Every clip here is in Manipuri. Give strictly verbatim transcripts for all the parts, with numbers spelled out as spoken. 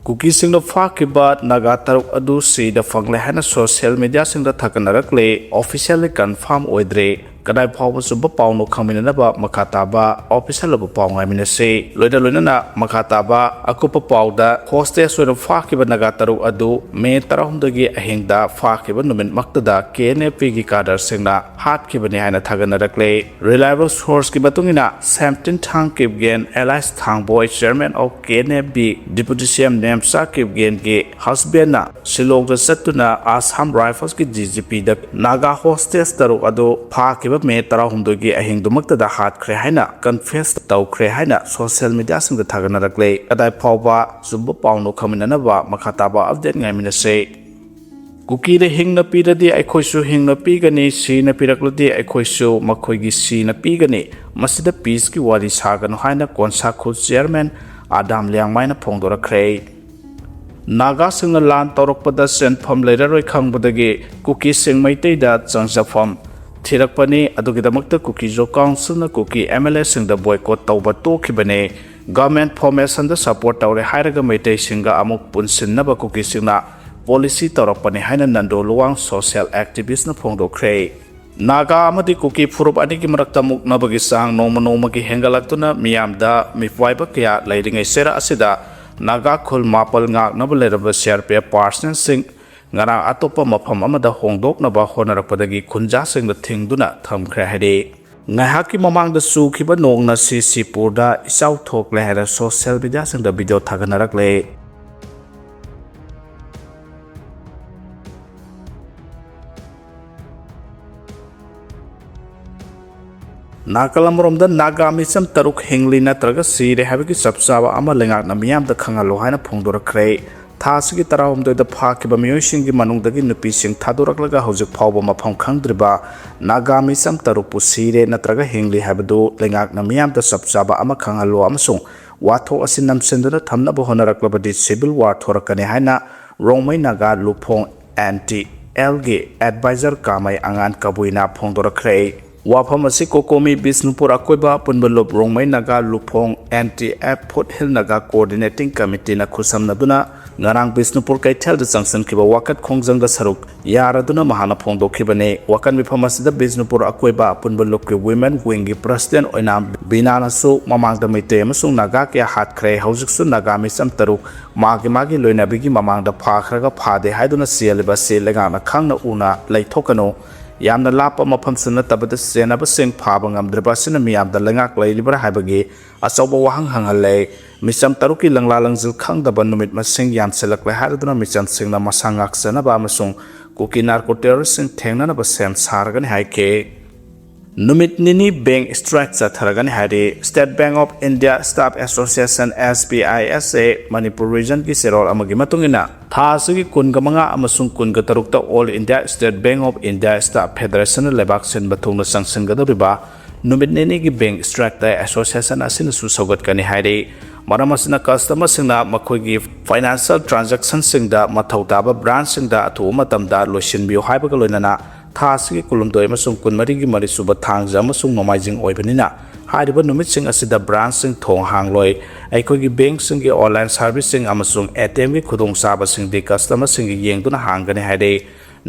ꯀꯨꯀꯤꯁꯤꯡꯅ ꯐꯥꯈꯤꯕ ꯅꯥꯒꯥ ꯇꯔꯨꯛ ꯑꯗꯨ ꯁꯤꯗ ꯐꯪꯂꯦ ꯍꯥꯏꯅ ꯁꯣꯁꯤꯌꯦꯜ ꯃꯤꯗꯤꯌꯥꯁꯤꯡꯗ ꯊꯥꯒꯠꯅꯔꯛꯂꯦ꯫ ꯑꯣꯐꯤꯁꯤꯌꯦꯜꯂꯤ ꯀꯟꯐꯥꯔꯝ ꯑꯣꯏꯗ꯭ꯔꯦ꯫ ꯀꯗꯥꯏ ꯐꯥꯎꯕ ꯆꯨꯝꯕ ꯄꯥꯎꯅꯣ ꯈꯪꯃꯤꯟꯅꯅꯕ ꯃꯈꯥ ꯇꯥꯕ ꯑꯣꯐꯤꯁꯤꯌꯦꯜ ꯑꯣꯏꯕ ꯄꯥꯎ ꯉꯥꯏꯃꯤꯟꯅꯁꯤ꯫ ꯂꯣꯏꯅ ꯂꯣꯏꯅꯅ ꯃꯈꯥ ꯇꯥꯕ ꯑꯀꯨꯞꯄ ꯄꯥꯎꯗ, ꯍꯣꯁꯇꯦꯖ ꯑꯣꯏꯅ ꯐꯥꯈꯤꯕ ꯅꯥꯒꯥ ꯇꯔꯨꯛ ꯑꯗꯨ ꯃꯦ ꯇꯔꯥꯍꯨꯝꯗꯣꯏꯒꯤ ꯑꯍꯤꯡꯗ ꯐꯥꯈꯤꯕ ꯅꯨꯃꯤꯠꯃꯛꯇꯗ ꯀꯦ ꯑꯦꯟ ꯑꯦꯐ ꯄꯤꯒꯤ ꯀꯥꯗꯔꯁꯤꯡꯅ ꯍꯥꯠꯈꯤꯕꯅꯤ ꯍꯥꯏꯅ ꯊꯥꯒꯠꯅꯔꯛꯂꯦ꯫ ꯔꯤꯂꯥꯏꯕꯜ ꯁꯣꯔꯁꯀꯤ ꯃꯇꯨꯡ ꯏꯟꯅ, Semtin Thang Kipgen, Elias Thangboi, chairman of K N F B, deputy C M Nemcha ꯀꯤꯞꯒꯦꯟꯒꯤ ꯍꯁꯕꯦꯟꯅ ꯁꯤꯂꯣꯡꯗ ꯆꯠꯇꯨꯅ ꯑꯁꯥꯝ ꯔꯥꯏꯐꯜꯁꯀꯤ ꯗꯤ ꯖꯤ ꯄꯤꯗ ꯅꯥꯒꯥ ꯍꯣꯁꯇꯦꯖ ꯇꯔꯨꯛ ꯑꯗꯨ ꯐꯥꯈꯤꯕ ꯃꯦ ꯇꯔꯥꯍꯨꯝꯗꯣꯏꯒꯤ ꯑꯍꯤꯡꯗꯨꯃꯛꯇꯗ ꯍꯥꯠꯈ꯭ꯔꯦ ꯍꯥꯏꯅ ꯀꯟꯐꯦꯁ ꯇꯧꯈ꯭ꯔꯦ ꯍꯥꯏꯅ ꯁꯣꯁꯤꯌꯦꯜ ꯃꯤꯗꯤꯌꯥꯁꯤꯡꯗ ꯊꯥꯒꯠꯅꯔꯛꯂꯦ꯫ ꯀꯗꯥꯏ ꯐꯥꯎꯕ ꯆꯨꯝꯕ ꯄꯥꯎꯅꯣ ꯈꯪꯃꯤꯟꯅꯅꯕ ꯃꯈꯥ ꯇꯥꯕ ꯑꯞꯗꯦꯠ ꯉꯥꯏꯃꯤꯟꯅꯁꯤ꯫ ꯀꯨꯀꯤꯅ ꯍꯤꯡꯅ ꯄꯤꯔꯗꯤ ꯑꯩꯈꯣꯏꯁꯨ ꯍꯤꯡꯅ ꯄꯤꯒꯅꯤ, ꯁꯤꯅ ꯄꯤꯔꯛꯂꯗꯤ ꯑꯩꯈꯣꯏꯁꯨ ꯃꯈꯣꯏꯒꯤ ꯁꯤꯅ ꯄꯤꯒꯅꯤ꯫ ꯃꯁꯤꯗ ꯄꯤꯁꯀꯤ ꯋꯥꯔꯤ ꯁꯥꯒꯅꯨ ꯍꯥꯏꯅ ꯀꯣꯟꯁꯥ ꯈꯨꯜ ꯆꯤꯌꯔꯃꯦꯟ ꯑꯥꯗꯥꯝ ꯂꯤꯌꯥꯡꯃꯥꯏꯅ ꯐꯣꯡꯗꯣꯔꯛꯈ꯭ꯔꯦ꯫ ꯅꯥꯒꯥꯁꯤꯡꯅ ꯂꯥꯟ ꯇꯧꯔꯛꯄꯗ ꯁꯦꯟꯐꯝ ꯂꯩꯔꯔꯣꯏ ꯈꯪꯕꯗꯒꯤ ꯀꯨꯀꯤꯁꯤꯡ ꯃꯩꯇꯩꯗ ꯆꯪꯖꯐꯝ ꯊꯤꯔꯛꯄꯅꯤ꯫ ꯑꯗꯨꯒꯤꯗꯃꯛꯇ ꯀꯨꯀꯤꯖꯣ ꯀꯥꯎꯟꯁꯤꯜꯅ ꯀꯨꯀꯤ ꯑꯦꯝ ꯑꯦꯜ ꯑꯦꯁꯤꯡꯗ ꯕꯣꯏꯀꯣꯠ ꯇꯧꯕ ꯇꯣꯛꯈꯤꯕꯅꯤ꯫ ꯒꯚꯔꯟꯃꯦꯟꯠ ꯐꯣꯔꯃꯦꯁꯟꯗ ꯁꯄꯣꯔꯠ ꯇꯧꯔꯦ ꯍꯥꯏꯔꯒ ꯃꯩꯇꯩꯁꯤꯡꯒ ꯑꯃꯨꯛ ꯄꯨꯟꯁꯤꯟꯅꯕ ꯀꯨꯀꯤꯁꯤꯡꯅ ꯄꯣꯂꯤꯁꯤ ꯇꯧꯔꯛꯄꯅꯤ ꯍꯥꯏꯅ ꯅꯟꯗꯣ ꯂꯨꯋꯥꯡ ꯁꯣꯁꯤꯌꯦꯜ ꯑꯦꯛꯇꯤꯚꯤꯁ꯭ꯠꯅ ꯐꯣꯡꯗꯣꯛꯈ꯭ꯔꯦ꯫ ꯅꯥꯒꯥ ꯑꯃꯗꯤ ꯀꯨꯀꯤ ꯐꯨꯔꯨꯞ ꯑꯅꯤꯒꯤ ꯃꯔꯛꯇ ꯃꯨꯛꯅꯕꯒꯤ ꯆꯥꯡ ꯅꯣꯡꯃ ꯅꯣꯡꯃꯒꯤ ꯍꯦꯟꯒꯠꯂꯛꯇꯨꯅ ꯃꯤꯌꯥꯝꯗ ꯃꯤꯄꯥꯏꯕ ꯀꯌꯥ ꯂꯩꯔꯤꯉꯩ ꯆꯩꯔꯥꯛ ꯑꯁꯤꯗ ꯅꯥꯒꯥ ꯈꯨꯜ ꯃꯥꯄꯜ ꯉꯥꯛꯅꯕ ꯂꯩꯔꯝꯕ ꯁꯤ ꯑꯥꯔ ꯄꯤ ꯑꯦꯐ ꯄꯥꯔꯁꯅꯦꯜꯁꯤꯡ ꯉꯔꯥꯡ ꯑꯇꯣꯞꯄ ꯃꯐꯝ ꯑꯃꯗ ꯍꯣꯡꯗꯣꯛꯅꯕ ꯍꯣꯠꯅꯔꯛꯄꯗꯒꯤ ꯈꯨꯟꯖꯥꯁꯤꯡꯗ ꯊꯤꯡꯗꯨꯅ ꯊꯝꯈ꯭ꯔꯦ ꯍꯥꯏꯔꯤ꯫ ꯉꯥꯏꯍꯥꯛꯀꯤ ꯃꯃꯥꯡꯗ ꯆꯨꯈꯤꯕ ꯅꯣꯡꯅ ꯁꯤꯁꯤꯄꯨꯔꯗ ꯏꯆꯥꯎ ꯊꯣꯛꯂꯦ ꯍꯥꯏꯅ ꯁꯣꯁꯤꯌꯦꯜ ꯃꯤꯗꯤꯌꯥꯁꯤꯡꯗ ꯚꯤꯗꯤꯑꯣ ꯊꯥꯒꯠꯅꯔꯛꯂꯦ꯫ ꯅꯥꯀꯜ ꯑꯃꯔꯣꯝꯗ ꯅꯥꯒꯥ ꯃꯤꯆꯝ ꯇꯔꯨꯛ ꯍꯤꯡꯂꯤ ꯅꯠꯇ꯭ꯔꯒ ꯁꯤꯔꯦ ꯍꯥꯏꯕꯒꯤ ꯆꯞ ꯆꯥꯕ ꯑꯃ ꯂꯩꯉꯥꯛꯅ ꯃꯤꯌꯥꯝꯗ ꯈꯪꯍꯜꯂꯣ ꯍꯥꯏꯅ ꯐꯣꯡꯗꯣꯔꯛꯈ꯭ꯔꯦ꯫ ꯊꯥ ꯑꯁꯤꯒꯤ ꯇꯔꯥꯍꯨꯝꯗꯣꯏꯗ ꯐꯥꯈꯤꯕ ꯃꯤꯑꯣꯏꯁꯤꯡꯒꯤ ꯃꯅꯨꯡꯗꯒꯤ ꯅꯨꯄꯤꯁꯤꯡ ꯊꯥꯗꯣꯔꯛꯂꯒ ꯍꯧꯖꯤꯛ ꯐꯥꯎꯕ ꯃꯐꯝ ꯈꯪꯗ꯭ꯔꯤꯕ ꯅꯥꯒꯥ ꯃꯤꯆꯝ ꯇꯔꯨꯛꯄꯨ ꯁꯤꯔꯦ ꯅꯠꯇ꯭ꯔꯒ ꯍꯤꯡꯂꯤ ꯍꯥꯏꯕꯗꯨ ꯂꯩꯉꯥꯛꯅ ꯃꯤꯌꯥꯝꯗ ꯆꯞ ꯆꯥꯕ ꯑꯃ ꯈꯪꯍꯜꯂꯨ ꯑꯃꯁꯨꯡ ꯋꯥꯊꯣꯛ ꯑꯁꯤ ꯅꯝꯁꯤꯟꯗꯨꯅ ꯊꯝꯅꯕ ꯍꯣꯠꯅꯔꯛꯂꯕꯗꯤ ꯁꯤꯚꯤꯜ ꯋꯥꯔ ꯊꯣꯔꯛꯀꯅꯤ ꯍꯥꯏꯅ ꯔꯣꯡꯃꯩ ꯅꯥꯒꯥ ꯂꯨꯞꯐꯣꯡ ꯑꯦꯟ ꯇꯤ ꯑꯦꯜꯒꯤ ꯑꯦꯗꯚꯥꯏꯖꯔ ꯀꯥꯃꯩ ꯑꯉꯥꯟ ꯀꯕꯨꯏꯅ ꯐꯣꯡꯗꯣꯔꯛꯈ꯭ꯔꯦ꯫ ꯋꯥꯐꯝ ꯑꯁꯤ ꯀꯣꯀꯣꯃꯤ ꯕꯤꯁꯅꯨꯄꯨꯔ ꯑꯀꯣꯏꯕ ꯑꯄꯨꯟꯕ ꯂꯨꯞ ꯔꯣꯡꯃꯩ ꯅꯥꯒꯥ ꯂꯨꯞ ꯐꯣꯡ N T F foot hill Naga coordinating ꯀꯃꯤꯇꯤꯅ ꯈꯨꯠꯁꯝꯅꯗꯨꯅ ꯉꯔꯥꯡ ꯕꯤꯁꯅꯨꯄꯨꯔ ꯀꯩꯊꯦꯜꯗ ꯆꯪꯁꯤꯟꯈꯤꯕ ꯋꯥꯀꯠ ꯈꯣꯡꯖꯪꯗ ꯁꯔꯨꯛ ꯌꯥꯔꯗꯨꯅ ꯃꯍꯥꯛꯅ ꯐꯣꯡꯗꯣꯛꯈꯤꯕꯅꯤ꯫ ꯋꯥꯀꯠ ꯃꯤꯐꯝ ꯑꯁꯤꯗ ꯕꯤꯁꯅꯨꯄꯨꯔ ꯑꯀꯣꯏꯕ ꯑꯄꯨꯟꯕ ꯂꯨꯞꯀꯤ ꯋꯤꯃꯦꯟ ꯋꯤꯡꯒꯤ ꯄ꯭ꯔꯁꯤꯗꯦꯟ ꯑꯣꯏꯅꯥꯝ ꯕꯤꯅꯥꯅꯁꯨ ꯃꯃꯥꯡꯗ ꯃꯩꯇꯩ ꯑꯃꯁꯨꯡ ꯅꯥꯒꯥ ꯀꯌꯥ ꯍꯥꯠꯈ꯭ꯔꯦ, ꯍꯧꯖꯤꯛꯁꯨ ꯅꯥꯒꯥ ꯃꯤꯆꯝ ꯇꯔꯨꯛ ꯃꯥꯒꯤ ꯃꯥꯒꯤ ꯂꯣꯏꯅꯕꯤꯒꯤ ꯃꯃꯥꯡꯗ ꯐꯥꯈ꯭ꯔꯒ ꯐꯥꯗꯦ ꯍꯥꯏꯗꯨꯅ ꯆꯦꯜꯂꯤꯕ ꯑꯁꯤ ꯂꯩꯉꯥꯛꯅ ꯈꯪꯅ ꯎꯅ ꯂꯩꯊꯣꯛꯀꯅꯨ꯫ ꯌꯥꯝꯅ ꯂꯥꯞꯄ ꯃꯐꯝꯁꯨ ꯅꯠꯇꯕꯗ ꯆꯦꯟꯅꯕꯁꯤꯡ ꯐꯥꯕ ꯉꯝꯗ꯭ꯔꯤꯕ ꯑꯁꯤꯅ ꯃꯤꯌꯥꯝꯗ ꯂꯩꯉꯥꯛ ꯂꯩꯔꯤꯕ꯭ꯔꯥ ꯍꯥꯏꯕꯒꯤ ꯑꯆꯧꯕ ꯋꯥꯍꯪ ꯍꯪꯍꯜꯂꯦ꯫ ꯃꯤꯆꯝ ꯇꯔꯨꯛꯀꯤ ꯂꯪꯂꯥ ꯂꯪꯖꯤꯜ ꯈꯪꯗꯕ ꯅꯨꯃꯤꯠ ꯃꯁꯤꯡ ꯌꯥꯝꯁꯤꯜꯂꯛꯂꯦ ꯍꯥꯏꯔꯗꯨꯅ ꯃꯤꯆꯝꯁꯤꯡꯅ ꯃꯁꯥ ꯉꯥꯛꯆꯅꯕ ꯑꯃꯁꯨꯡ ꯀꯨꯀꯤ ꯅꯥꯔꯀꯣ ꯇꯦꯔꯣꯔꯤꯁꯁꯤꯡ ꯊꯦꯡꯅꯅꯕ ꯁꯦꯝ ꯁꯥꯔꯒꯅꯤ ꯍꯥꯏꯈꯤ꯫ ꯅꯨꯃꯤꯠ ꯅꯤꯅꯤ ꯕꯦꯡꯛ ꯁ꯭ꯇ꯭ꯔꯥꯏꯛ ꯆꯠꯊꯔꯒꯅꯤ ꯍꯥꯏꯔꯤ꯫ State Bank of India Staff Association, S B I S A, Manipur ꯔꯤꯖꯟꯒꯤ ꯆꯦꯔꯣꯜ ꯑꯃꯒꯤ ꯃꯇꯨꯡ ꯏꯟꯅ, ꯊꯥ ꯑꯁꯤꯒꯤ ꯀꯨꯟꯒ ꯃꯉꯥ ꯑꯃꯁꯨꯡ ꯀꯨꯟꯒ ꯇꯔꯨꯛꯇ All India State Bank of India Staff Federation ꯅ ꯂꯩꯕꯥꯛ ꯁꯤꯟꯕ ꯊꯨꯡꯅ ꯆꯪꯁꯤꯟꯒꯗꯧꯔꯤꯕ ꯅꯨꯃꯤꯠ ꯅꯤꯅꯤꯒꯤ ꯕꯦꯡꯛ ꯁ꯭ꯇ꯭ꯔꯥꯏꯛꯇ ꯑꯦꯁꯣꯁꯤꯌꯦꯁꯟ ꯑꯁꯤꯅꯁꯨ ꯁꯧꯒꯠꯀꯅꯤ ꯍꯥꯏꯔꯤ꯫ ꯃꯔꯝ ꯑꯁꯤꯅ ꯀꯁꯇꯃꯔꯁꯤꯡꯅ ꯃꯈꯣꯏꯒꯤ ꯐꯥꯏꯅꯥꯟꯁꯤꯌꯦꯜ ꯇ꯭ꯔꯥꯟꯖꯦꯛꯁꯟꯁꯤꯡꯗ ꯃꯊꯧ ꯇꯥꯕ ꯕ꯭ꯔꯥꯟꯁꯁꯤꯡꯗ ꯑꯊꯨꯕ ꯃꯇꯝꯗ ꯂꯣꯏꯁꯤꯟꯕꯤꯌꯨ ꯍꯥꯏꯕꯒ ꯂꯣꯏꯅꯅ ꯊꯥ ꯑꯁꯤꯒꯤ ꯀꯨꯟꯍꯨꯝꯗꯣꯏ ꯑꯃꯁꯨꯡ ꯀꯨꯟꯃꯔꯤꯒꯤ ꯃꯔꯤꯁꯨꯕ ꯊꯥꯡꯖ ꯑꯃꯁꯨꯡ ꯅꯣꯡꯃꯥꯏꯖꯤꯡ ꯑꯣꯏꯕꯅꯤꯅ ꯍꯥꯏꯔꯤꯕ ꯅꯨꯃꯤꯠꯁꯤꯡ ꯑꯁꯤꯗ ꯕ꯭ꯔꯥꯟꯁꯁꯤꯡ ꯊꯣꯡ ꯍꯥꯡꯂꯣꯏ꯫ ꯑꯩꯈꯣꯏꯒꯤ ꯕꯦꯡꯛꯁꯤꯡꯒꯤ ꯑꯣꯟꯂꯥꯏꯟ ꯁꯥꯔꯚꯤꯁꯁꯤꯡ ꯑꯃꯁꯨꯡ ꯑꯦ ꯇꯤ ꯑꯦꯝꯒꯤ ꯈꯨꯗꯣꯡꯆꯥꯕꯁꯤꯡꯗꯤ ꯀꯁꯇꯃꯔꯁꯤꯡꯒꯤ ꯌꯦꯡꯗꯨꯅ ꯍꯥꯡꯒꯅꯤ ꯍꯥꯏꯔꯤ꯫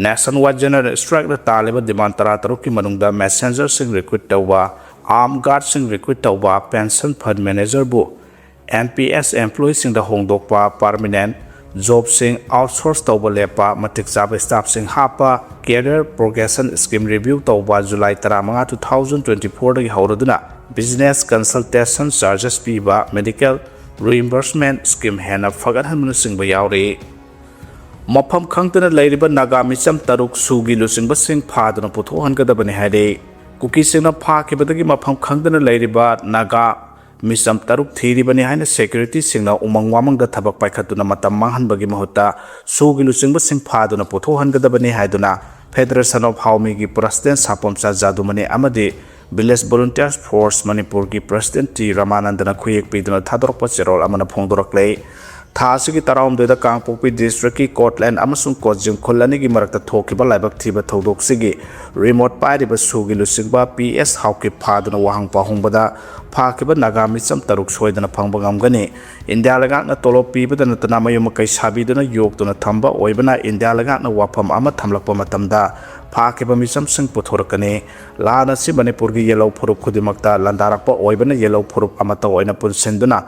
ꯅꯦꯁꯟ ꯋꯥꯏꯗ ꯖꯦꯅꯔꯦꯜ ꯁ꯭ꯇ꯭ꯔꯥꯏꯛꯅ ꯇꯥꯜꯂꯤꯕ ꯗꯤꯃꯥꯟ ꯇꯔꯥꯇꯔꯨꯛꯀꯤ ꯃꯅꯨꯡꯗ ꯃꯦꯁꯦꯟꯖꯔꯁꯤꯡ ꯔꯤꯀ꯭ꯔꯨꯠ ꯇꯧꯕ, ꯑꯥꯔꯝ ꯒꯥꯔꯗꯁꯤꯡ ꯔꯤꯀ꯭ꯔꯨꯠ ꯇꯧꯕ, ꯄꯦꯟꯁꯟ ꯐꯟꯗ ꯃꯦꯅꯦꯖꯔꯕꯨ ꯑꯦꯟ ꯄꯤ ꯑꯦꯁ ꯑꯦꯝꯄ꯭ꯂꯣꯌꯤꯁꯤꯡꯗ ꯍꯣꯡꯗꯣꯛꯄ, ꯄꯔꯃꯤꯅꯦꯟꯠ ꯖꯣꯕꯁꯤꯡ ꯑꯥꯎꯠꯁꯣꯔꯁ ꯇꯧꯕ ꯂꯦꯞꯄ, ꯃꯇꯤꯛ ꯆꯥꯕ ꯁ꯭ꯇꯥꯐꯁꯤꯡ ꯍꯥꯞꯄ, ꯀꯦꯔꯤꯌꯔ ꯄ꯭ꯔꯣꯒ꯭ꯔꯦꯁꯟ ꯁ꯭ꯀꯤꯝ ꯔꯤꯚ꯭ꯌꯨ ꯇꯧꯕ, ꯖꯨꯂꯥꯏ ꯇꯔꯥꯃꯉꯥ, two thousand twenty four ꯗꯒꯤ ꯍꯧꯔꯗꯨꯅ ꯕꯤꯖꯤꯅꯦꯁ ꯀꯟꯁꯜꯇꯦꯁꯟ ꯆꯥꯔꯖꯦꯁ ꯄꯤꯕ, ꯃꯦꯗꯤꯀꯦꯜ ꯔꯤꯏꯝꯕꯔꯁꯃꯦꯟꯠ ꯁ꯭ꯀꯤꯝ ꯍꯦꯟꯅ ꯐꯒꯠꯍꯟꯕꯅꯆꯤꯡꯕ ꯌꯥꯎꯔꯤ꯫ ꯃꯐꯝ ꯈꯪꯗꯅ ꯂꯩꯔꯤꯕ ꯅꯥꯒꯥ ꯃꯤꯆꯝ ꯇꯔꯨꯛ ꯁꯨꯒꯤ ꯂꯨꯆꯤꯡꯕꯁꯤꯡ ꯐꯥꯗꯨꯅ ꯄꯨꯊꯣꯛꯍꯟꯒꯗꯕꯅꯤ ꯍꯥꯏꯔꯤ꯫ ꯀꯨꯀꯤꯁꯤꯡꯅ ꯐꯥꯈꯤꯕꯗꯒꯤ ꯃꯐꯝ ꯈꯪꯗꯅ ꯂꯩꯔꯤꯕ ꯅꯥꯒꯥ ꯃꯤꯆꯝ ꯇꯔꯨꯛ ꯊꯤꯔꯤꯕꯅꯤ ꯍꯥꯏꯅ ꯁꯦꯀ꯭ꯌꯨꯔꯤꯇꯤꯁꯤꯡꯅ ꯎꯃꯪ ꯋꯥꯃꯪꯗ ꯊꯕꯛ ꯄꯥꯏꯈꯠꯇꯨꯅ ꯃꯇꯝ ꯃꯥꯡꯍꯟꯕꯒꯤ ꯃꯍꯨꯠꯇ ꯁꯨꯒꯤ ꯂꯨꯆꯤꯡꯕꯁꯤꯡ ꯐꯥꯗꯨꯅ ꯄꯨꯊꯣꯛꯍꯟꯒꯗꯕꯅꯤ ꯍꯥꯏꯗꯨꯅ Federation of Haomiꯒꯤ ꯄ꯭ꯔꯁꯤꯗꯦꯟ ꯁꯥꯄꯣꯝꯆꯥ ꯖꯥꯗꯨꯃꯅꯤ ꯑꯃꯗꯤ Village Volunteers Force ꯃꯅꯤꯄꯨꯔꯒꯤ ꯄ꯭ꯔꯁꯤꯗꯦꯟ ꯇꯤ ꯔꯃꯥꯅꯟꯗꯅ ꯈꯨꯌꯦꯛ ꯄꯤꯗꯨꯅ ꯊꯥꯗꯣꯔꯛꯄ ꯆꯦꯔꯣꯜ ꯑꯃꯅ ꯐꯣꯡꯗꯣꯔꯛꯂꯦ꯫ ꯊꯥ ꯑꯁꯤꯒꯤ ꯇꯔꯥꯍꯨꯝꯗꯣꯏꯗ ꯀꯥꯡꯄꯣꯛꯄꯤ ꯗꯤꯁꯇ꯭ꯔꯤꯛꯀꯤ ꯀꯣꯠꯂꯦꯟ ꯑꯃꯁꯨꯡ ꯀꯣꯠꯖꯤꯡ ꯈꯨꯜ ꯑꯅꯤꯒꯤ ꯃꯔꯛꯇ ꯊꯣꯛꯈꯤꯕ ꯂꯥꯏꯕꯛ ꯊꯤꯕ ꯊꯧꯗꯣꯛꯁꯤꯒꯤ ꯔꯤꯃꯣꯠ ꯄꯥꯏꯔꯤꯕ ꯁꯨꯒꯤ ꯂꯨꯆꯤꯡꯕ ꯄꯤ ꯑꯦꯁ ꯍꯥꯎꯀꯤꯞ ꯐꯥꯗꯨꯅ ꯋꯥꯍꯪ ꯄꯥꯎꯍꯣꯡꯕꯗ ꯐꯥꯈꯤꯕ ꯅꯥꯒꯥ ꯃꯤꯆꯝ ꯇꯔꯨꯛ ꯁꯣꯏꯗꯅ ꯐꯪꯕ ꯉꯝꯒꯅꯤ꯫ ꯏꯟꯗꯤꯌꯥ ꯂꯩꯉꯥꯛꯅ ꯇꯣꯂꯣꯞ ꯄꯤꯕꯗ ꯅꯠꯇꯅ ꯃꯌꯨꯝ ꯃꯀꯩ ꯁꯥꯕꯤꯗꯨꯅ ꯌꯣꯛꯇꯨꯅ ꯊꯝꯕ ꯑꯣꯏꯕꯅ ꯏꯟꯗꯤꯌꯥ ꯂꯩꯉꯥꯛꯅ ꯋꯥꯐꯝ ꯑꯃ ꯊꯝꯂꯛꯄ ꯃꯇꯝꯗ ꯐꯥꯈꯤꯕ ꯃꯤꯆꯝꯁꯤꯡ ꯄꯨꯊꯣꯔꯛꯀꯅꯤ꯫ ꯂꯥꯟ ꯑꯁꯤ ꯃꯅꯤꯄꯨꯔꯒꯤ ꯌꯦꯜꯍꯧ ꯐꯨꯔꯨꯞ ꯈꯨꯗꯤꯡꯃꯛꯇ ꯂꯥꯟꯗꯥꯔꯛꯄ ꯑꯣꯏꯕꯅ ꯌꯦꯜꯍꯧ ꯐꯨꯔꯨꯞ ꯑꯃꯠꯇ ꯑꯣꯏꯅ ꯄꯨꯟꯁꯤꯟꯗꯨꯅ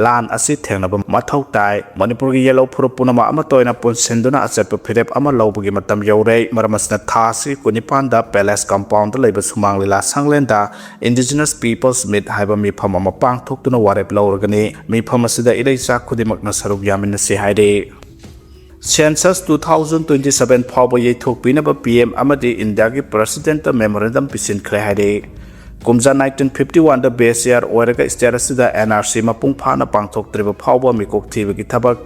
ꯂꯥꯟ ꯑꯁꯤ ꯊꯦꯡꯅꯕ ꯃꯊꯧ ꯇꯥꯏ꯫ ꯃꯅꯤꯄꯨꯔꯒꯤ ꯌꯦꯜꯍꯧ ꯐꯨꯔꯨꯞ ꯄꯨꯝꯅꯃꯛ ꯑꯃꯠꯇ ꯑꯣꯏꯅ ꯄꯨꯟꯁꯤꯟꯗꯨꯅ ꯑꯆꯦꯠꯄ ꯐꯤꯔꯦꯞ ꯑꯃ ꯂꯧꯕꯒꯤ ꯃꯇꯝ ꯌꯧꯔꯦ꯫ ꯃꯔꯝ ꯑꯁꯤꯅ ꯊꯥ ꯑꯁꯤꯒꯤ ꯀꯨꯟꯅꯤꯄꯥꯟꯗ ꯄꯦꯂꯦꯁ ꯀꯝꯄꯥꯎꯟꯗ ꯂꯩꯕ ꯁꯨꯃꯥꯡ ꯂꯤꯂꯥ ꯁꯪꯂꯦꯟꯗ Indigenous People's Meet ꯍꯥꯏꯕ ꯃꯤꯐꯝ ꯑꯃ ꯄꯥꯡꯊꯣꯛꯇꯨꯅ ꯋꯥꯔꯦꯞ ꯂꯧꯔꯒꯅꯤ꯫ ꯃꯤꯐꯝ ꯑꯁꯤꯗ ꯏꯔꯩꯆꯥ ꯈꯨꯗꯤꯡꯃꯛꯅ ꯁꯔꯨꯛ ꯌꯥꯃꯤꯟꯅꯁꯤ ꯍꯥꯏꯔꯤ꯫ Census two thousand twenty-seven ꯐꯥꯎꯕ ꯌꯩꯊꯣꯛꯄꯤꯅꯕ ꯄꯤ ꯑꯦꯝ ꯑꯃꯗꯤ ꯏꯟꯗꯤꯌꯥꯒꯤ ꯄ꯭ꯔꯦꯁꯤꯗꯦꯟꯠꯇ ꯃꯦꯃꯣꯔꯦꯟꯗꯝ ꯄꯤꯁꯤꯟꯈ꯭ꯔꯦ ꯍꯥꯏꯔꯤ꯫ ꯀꯨꯝꯖꯥ nineteen fifty one ꯗ base year ꯑꯣꯏꯔꯒ ꯁ꯭ꯇꯦꯠ ꯑꯁꯤꯗ ꯑꯦꯟ ꯑꯥꯔ ꯁꯤ ꯃꯄꯨꯡ ꯐꯥꯅ ꯄꯥꯡꯊꯣꯛꯇ꯭ꯔꯤꯕ ꯐꯥꯎꯕ ꯃꯤꯀꯣꯛ ꯊꯤꯕꯒꯤ ꯊꯕꯛ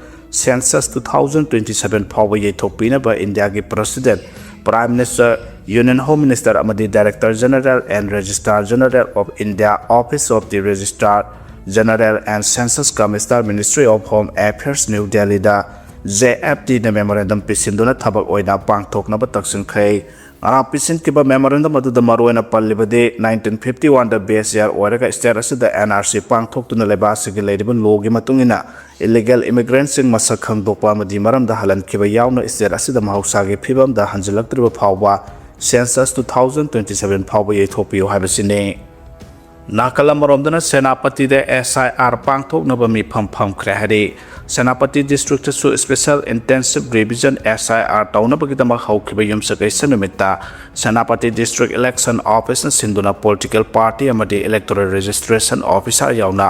Census two thousand twenty-seven ꯐꯥꯎꯕ ꯌꯩꯊꯣꯛꯄꯤꯅꯕ ꯏꯟꯗꯤꯌꯥꯒꯤ president, prime minister, union home minister ꯑꯃꯗꯤ Director General and Registrar General of India, Office of the Registrar General and Census Commissioner, Ministry of Home Affairs, New Delhi the J F T ꯅ ꯃꯦꯃꯣꯔꯦꯟꯗꯝ ꯄꯤꯁꯤꯟꯗꯨꯅ ꯊꯕꯛ ꯑꯣꯏꯅ ꯄꯥꯡꯊꯣꯛꯅꯕ ꯇꯛꯁꯤꯟꯈ꯭ꯔꯦ꯫ ꯉꯔꯥꯡ ꯄꯤꯁꯤꯟꯈꯤꯕ ꯃꯦꯃꯣꯔꯦꯟꯗꯝ ꯑꯗꯨꯗ ꯃꯔꯨꯑꯣꯏꯅ ꯄꯜꯂꯤꯕꯗꯤ nineteen fifty one ꯗ base year ꯑꯣꯏꯔꯒ ꯁ꯭ꯇꯦꯠ ꯑꯁꯤꯗ ꯑꯦꯟ ꯑꯥꯔ ꯁꯤ ꯄꯥꯡꯊꯣꯛꯇꯨꯅ ꯂꯩꯕ ꯑꯁꯤꯒꯤ ꯂꯩꯔꯤꯕ ꯂꯣꯒꯤ ꯃꯇꯨꯡ ꯏꯟꯅ ꯏꯂꯤꯒꯦꯜ ꯏꯃꯤꯒ꯭ꯔꯦꯟꯠꯁꯤꯡ ꯃꯁꯛ ꯈꯪꯗꯣꯛꯄ ꯑꯃꯗꯤ ꯃꯔꯝꯗ ꯍꯜꯍꯟꯈꯤꯕ ꯌꯥꯎꯅ ꯁ꯭ꯇꯦꯠ ꯑꯁꯤꯗ ꯃꯍꯧꯁꯥꯒꯤ ꯐꯤꯕꯝꯗ ꯍꯟꯖꯤꯜꯂꯛꯇ꯭ꯔꯤꯕ ꯐꯥꯎꯕ Census two thousand twenty-seven ꯐꯥꯎꯕ ꯌꯩꯊꯣꯛꯄꯤꯌꯨ ꯍꯥꯏꯕꯁꯤꯅꯤ꯫ ꯅꯥꯀꯜ ꯑꯃꯔꯣꯝꯗꯅ ꯁꯦꯅꯥꯄꯇꯤꯗ S I R ꯄꯥꯡꯊꯣꯛꯅꯕ ꯃꯤꯐꯝ ꯐꯝꯈ꯭ꯔꯦ ꯍꯥꯏꯔꯤ꯫ Senapati ꯗꯤꯁꯇ꯭ꯔꯤꯛꯇꯁꯨ Special Intensive Revision S I R ꯇꯧꯅꯕꯒꯤꯗꯃꯛ ꯍꯧꯈꯤꯕ ꯌꯨꯝꯁꯀꯩꯁ ꯅꯨꯃꯤꯠꯇ ꯁꯦꯅꯥꯄꯇꯤ ꯗꯤꯁꯇ꯭ꯔꯤꯛ ꯏꯂꯦꯛꯁꯟ ꯑꯣꯐꯤꯁꯅ ꯁꯤꯟꯗꯨꯅ ꯄꯣꯂꯤꯇꯤꯀꯦꯜ ꯄꯥꯔꯇꯤ ꯑꯃꯗꯤ ꯏꯂꯦꯛꯇꯣꯔꯦꯜ ꯔꯦꯖꯤꯁꯇ꯭ꯔꯦꯁꯟ ꯑꯣꯐꯤꯁꯥꯔ ꯌꯥꯎꯅ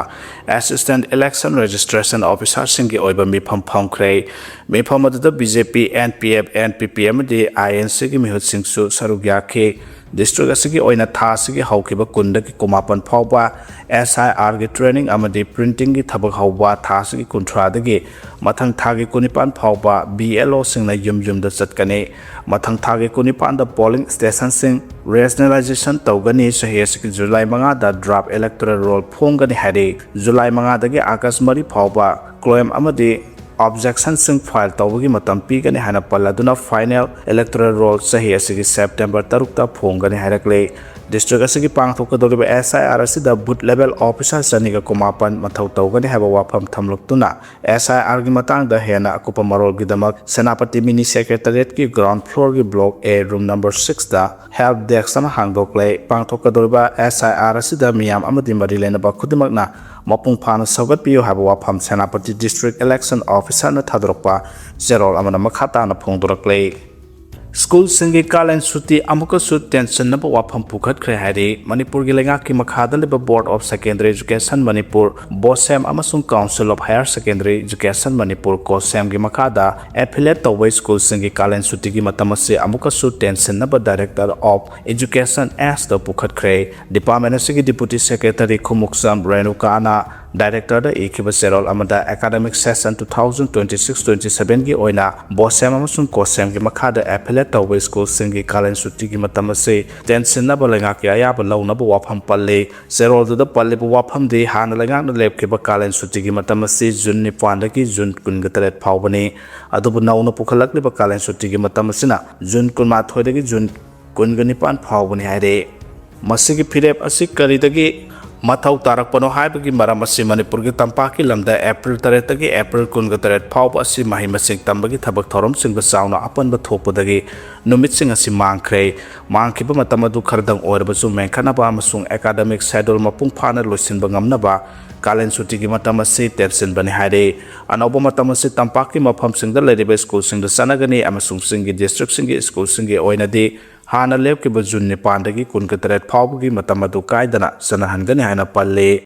ꯑꯦꯁꯤꯁꯇꯦꯟꯠ ꯏꯂꯦꯛꯁꯟ ꯔꯦꯖꯤꯁꯇ꯭ꯔꯦꯁꯟ ꯑꯣꯐꯤꯁꯥꯔꯁꯤꯡꯒꯤ ꯑꯣꯏꯕ ꯃꯤꯐꯝ ꯐꯝꯈ꯭ꯔꯦ꯫ ꯃꯤꯐꯝ ꯑꯗꯨꯗ B J P, N P F, N P P ꯑꯃꯗꯤ I N C ꯒꯤ ꯃꯤꯍꯨꯠꯁꯤꯡꯁꯨ ꯁꯔꯨꯛ ꯌꯥꯈꯤ꯫ ꯗꯤꯁꯇ꯭ꯔꯤꯛ ꯑꯁꯤꯒꯤ ꯑꯣꯏꯅ ꯊꯥ ꯑꯁꯤꯒꯤ ꯍꯧꯈꯤꯕ ꯀꯨꯟꯗꯒꯤ ꯀꯨꯟꯃꯥꯄꯟ ꯐꯥꯎꯕ S I R ꯒꯤ ꯇ꯭ꯔꯦꯅꯤꯡ ꯑꯃꯗꯤ ꯄ꯭ꯔꯤꯟꯇꯤꯡꯒꯤ ꯊꯕꯛ ꯍꯧꯕ ꯊꯥ ꯑꯁꯤꯒꯤ ꯀꯨꯟꯊ꯭ꯔꯥꯗꯒꯤ ꯃꯊꯪ ꯊꯥꯒꯤ ꯀꯨꯟꯅꯤꯄꯥꯟ ꯐꯥꯎꯕ B L O ꯁꯤꯡꯅ ꯌꯨꯝ ꯌꯨꯝꯗ ꯆꯠꯀꯅꯤ꯫ ꯃꯊꯪ ꯊꯥꯒꯤ ꯀꯨꯟꯅꯤꯄꯥꯟꯗ ꯄꯣꯂꯤꯡ ꯁ꯭ꯇꯦꯁꯟꯁꯤꯡ ꯔꯦꯁꯅꯦꯂꯥꯏꯖꯦꯁꯟ ꯇꯧꯒꯅꯤ꯫ ꯆꯍꯤ ꯑꯁꯤꯒꯤ ꯖꯨꯂꯥꯏ ꯃꯉꯥꯗ ꯗ꯭ꯔꯥꯐ ꯏꯂꯦꯛꯇꯣꯔꯦꯜ ꯔꯣꯜ ꯐꯣꯡꯒꯅꯤ ꯍꯥꯏꯔꯤ꯫ ꯖꯨꯂꯥꯏ ꯃꯉꯥꯗꯒꯤ ꯑꯥꯒꯁ ꯃꯔꯤ ꯐꯥꯎꯕ claim ꯑꯃꯗꯤ objectionꯁꯤꯡ file ꯇꯧꯕꯒꯤ ꯃꯇꯝ ꯄꯤꯒꯅꯤ ꯍꯥꯏꯅ ꯄꯜꯂꯗꯨꯅ final electoral roll ꯆꯍꯤ ꯑꯁꯤꯒꯤ September ꯇꯔꯨꯛꯇ ꯐꯣꯡꯒꯅꯤ ꯍꯥꯏꯔꯛꯂꯤ꯫ District ꯑꯁꯤꯒꯤ ꯄꯥꯡꯊꯣꯛꯀꯗꯧꯔꯤꯕ S I R ꯑꯁꯤꯗ booth level officer ꯆꯅꯤꯒ ꯀꯨꯟꯃꯥꯄꯟ ꯃꯊꯧ ꯇꯧꯒꯅꯤ ꯍꯥꯏꯕ ꯋꯥꯐꯝ ꯊꯝꯂꯛꯇꯨꯅ, S I Rꯒꯤ ꯃꯇꯥꯡꯗ ꯍꯦꯟꯅ ꯑꯀꯨꯞꯄ ꯃꯔꯣꯜꯒꯤꯗꯃꯛ Senapati mini secretariatꯀꯤ ground floorꯒꯤ block A room number sixꯇ help desk ꯑꯃ ꯍꯥꯡꯗꯣꯛꯂꯦ꯫ ꯄꯥꯡꯊꯣꯛꯀꯗꯧꯔꯤꯕ S I R ꯑꯁꯤꯗ ꯃꯤꯌꯥꯝ ꯑꯃꯗꯤ ꯃꯔꯤ ꯂꯩꯅꯕ ꯈꯨꯗꯤꯡꯃꯛꯅ ꯃꯄꯨꯡ ꯐꯥꯅ ꯁꯧꯒꯠꯄꯤꯌꯨ ꯍꯥꯏꯕ ꯋꯥꯐꯝ ꯁꯦꯅꯥꯄꯇꯤ district election officerꯅ ꯊꯥꯗꯣꯔꯛꯄ ꯆꯦꯔꯣꯜ ꯑꯃꯅ ꯃꯈꯥ ꯇꯥꯅ ꯐꯣꯡꯗꯣꯔꯛꯂꯦ꯫ ꯁ꯭ꯀꯨꯜꯁꯤꯡꯒꯤ ꯀꯥꯂꯦꯟ ꯁꯨꯇꯤ ꯑꯃꯨꯛꯀꯁꯨ ꯇꯦꯟꯁꯤꯟꯅꯕ ꯋꯥꯐꯝ ꯄꯨꯈꯠꯈ꯭ꯔꯦ ꯍꯥꯏꯔꯤ꯫ ꯃꯅꯤꯄꯨꯔꯒꯤ ꯂꯩꯉꯥꯛꯀꯤ ꯃꯈꯥꯗ ꯂꯩꯕ Board of Secondary Education Manipur, BOSEM, ꯑꯃꯁꯨꯡ Council of Higher Secondary Education Manipur, COHSEMꯒꯤ ꯃꯈꯥꯗ affiliate ꯇꯧꯕ ꯁ꯭ꯀꯨꯜꯁꯤꯡꯒꯤ ꯀꯥꯂꯦꯟ ꯁꯨꯇꯤꯒꯤ ꯃꯇꯝ ꯑꯁꯤ ꯑꯃꯨꯛꯀꯁꯨ ꯇꯦꯟꯁꯤꯟꯅꯕ Director of Education Sꯗ ꯄꯨꯈꯠꯈ꯭ꯔꯦ꯫ Department ꯑꯁꯤꯒꯤ Deputy Secretary ꯈꯨꯃꯨꯛꯆꯝ ꯔꯦꯅꯨꯀꯥꯅ Directorꯗ ꯏꯈꯤꯕ ꯆꯦꯔꯣꯜ ꯑꯃꯗ academic session two thousand twenty-six twenty-sevenꯒꯤ ꯑꯣꯏꯅ BOSEM ꯑꯃꯁꯨꯡ COHSEMꯒꯤ ꯃꯈꯥꯗ affiliate ꯇꯧꯕ ꯁ꯭ꯀꯨꯜꯁꯤꯡꯒꯤ ꯀꯥꯂꯦꯟ ꯁꯨꯇꯤꯒꯤ ꯃꯇꯝ ꯑꯁꯤ ꯇꯦꯟꯁꯤꯟꯅꯕ ꯂꯩꯉꯥꯛꯀꯤ ꯑꯌꯥꯕ ꯂꯧꯅꯕ ꯋꯥꯐꯝ ꯄꯜꯂꯤ꯫ ꯆꯦꯔꯣꯜꯗꯨꯗ ꯄꯜꯂꯤꯕ ꯋꯥꯐꯝꯗꯤ ꯍꯥꯟꯅ ꯂꯩꯉꯥꯛꯅ ꯂꯦꯞꯈꯤꯕ ꯀꯥꯂꯦꯟ ꯁꯨꯇꯤꯒꯤ ꯃꯇꯝ ꯑꯁꯤ June ꯅꯤꯄꯥꯟꯗꯒꯤ June ꯀꯨꯟꯒ ꯇꯔꯦꯠ ꯐꯥꯎꯕꯅꯤ꯫ ꯑꯗꯨꯕꯨ ꯅꯧꯅ ꯄꯨꯈꯠꯂꯛꯂꯤꯕ ꯀꯥꯂꯦꯟ ꯁꯨꯇꯤꯒꯤ ꯃꯇꯝ ꯑꯁꯤꯅ June ꯀꯨꯟꯃꯥꯊꯣꯏꯗꯒꯤ June ꯀꯨꯟꯒ ꯅꯤꯄꯥꯟ ꯐꯥꯎꯕꯅꯤ ꯍꯥꯏꯔꯦ꯫ ꯃꯁꯤꯒꯤ ꯐꯤꯔꯦꯞ ꯑꯁꯤ ꯀꯔꯤꯗꯒꯤ ꯃꯊꯧ ꯇꯥꯔꯛꯄꯅꯣ ꯍꯥꯏꯕꯒꯤ ꯃꯔꯝ ꯑꯁꯤ ꯃꯅꯤꯄꯨꯔꯒꯤ ꯇꯝꯄꯥꯛꯀꯤ ꯂꯝꯗ April ꯇꯔꯦꯠꯇꯒꯤ April ꯀꯨꯟꯒ ꯇꯔꯦꯠ ꯐꯥꯎꯕ ꯑꯁꯤ ꯃꯍꯩ ꯃꯁꯤꯡ ꯇꯝꯕꯒꯤ ꯊꯕꯛ ꯊꯧꯔꯝꯁꯤꯡꯗ ꯆꯥꯎꯅ ꯑꯄꯟꯕ ꯊꯣꯛꯄꯗꯒꯤ ꯅꯨꯃꯤꯠꯁꯤꯡ ꯑꯁꯤ ꯃꯥꯡꯈ꯭ꯔꯦ꯫ ꯃꯥꯡꯈꯤꯕ ꯃꯇꯝ ꯑꯗꯨ ꯈꯔꯗꯪ ꯑꯣꯏꯔꯕꯁꯨ ꯃꯦꯟꯈꯠꯅꯕ ꯑꯃꯁꯨꯡ academic schedule ꯃꯄꯨꯡ ꯐꯥꯅ ꯂꯣꯏꯁꯤꯟꯕ ꯉꯝꯅꯕ ꯀꯥꯂꯦꯟ ꯁꯨꯇꯤꯒꯤ ꯃꯇꯝ ꯑꯁꯤ ꯇꯦꯟꯁꯤꯟꯕꯅꯤ ꯍꯥꯏꯔꯦ꯫ ꯑꯅꯧꯕ ꯃꯇꯝ ꯑꯁꯤ ꯇꯝꯄꯥꯛꯀꯤ ꯃꯐꯝꯁꯤꯡꯗ ꯂꯩꯔꯤꯕ ꯁ꯭ꯀꯨꯜꯁꯤꯡꯗ ꯆꯠꯅꯒꯅꯤ ꯑꯃꯁꯨꯡ ꯆꯤꯡꯒꯤ districtꯁꯤꯡꯒꯤ ꯁ꯭ꯀꯨꯜꯁꯤꯡꯒꯤ ꯑꯣꯏꯅꯗꯤ ꯍꯥꯟꯅ ꯂꯦꯞꯈꯤꯕ June ꯅꯤꯄꯥꯟꯗꯒꯤ ꯀꯨꯟꯒ ꯇꯔꯦꯠ ꯐꯥꯎꯕꯒꯤ ꯃꯇꯝ ꯑꯗꯨ ꯀꯥꯏꯗꯅ ꯆꯠꯅꯍꯟꯒꯅꯤ ꯍꯥꯏꯅ ꯄꯜꯂꯤ꯫